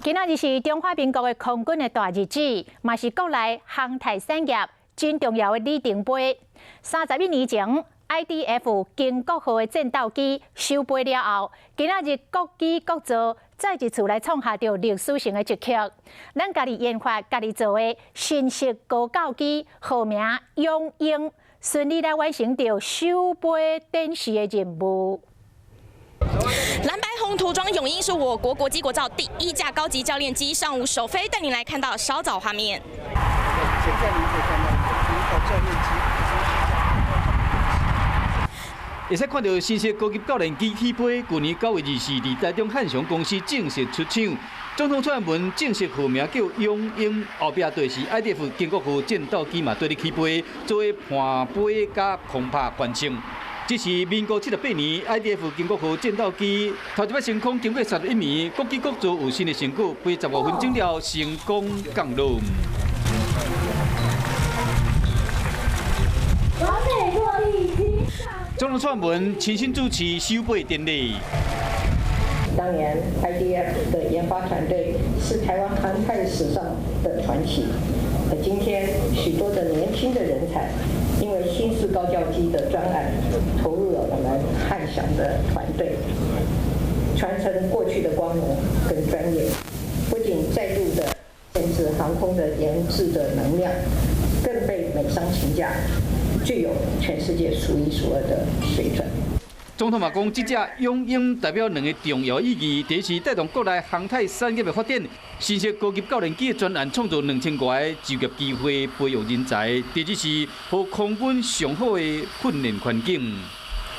今仔日是中華民國的空軍的大日子，嘛是國內航太產業真重要的里程碑。31年前，IDF 經國號的戰鬥機首飛了後，今仔日國機國造再一次來創下著歷史性的一刻。咱家己研發、家己做的新式高教機，號名勇鷹，順利來完成著首飛展示的任務。藍白紅塗裝勇鷹是我國國機國造第一架高級教練機，上午首飛，帶你來看到稍早畫面。現在您可以看到第一套教練機。會使看著新式高級教練機起飛，去年9月24佇台中漢翔公司正式出廠。總統蔡英文正式號名叫勇鷹，後壁就是 IDF 經國號戰鬥機嘛，綴咧起飛，做伴飛佮空拍完成。這是民國78年 IDF 經國號戰鬥機頭一擺升空，經過31年，國機國造有新的成果，飛15分鐘了成功降落。完美落地。總統蔡英文親身主持首飛典禮。當年 IDF 的研發團隊是台灣航太史上的傳奇，而今天許多的年輕的人才，因為新式高教機的專案，投入了我們漢翔的團隊，傳承過去的光榮跟專業，不僅再度的建制航空的研製的能量，更被美商評價具有全世界數一數二的水準。總統嘛講，這隻勇鷹代表兩个重要意義：第一是帶動國內航太產業的發展，新式高級教練機的專案創造2000外个就業機會，培育人才；第二是予空軍上好的訓練環境。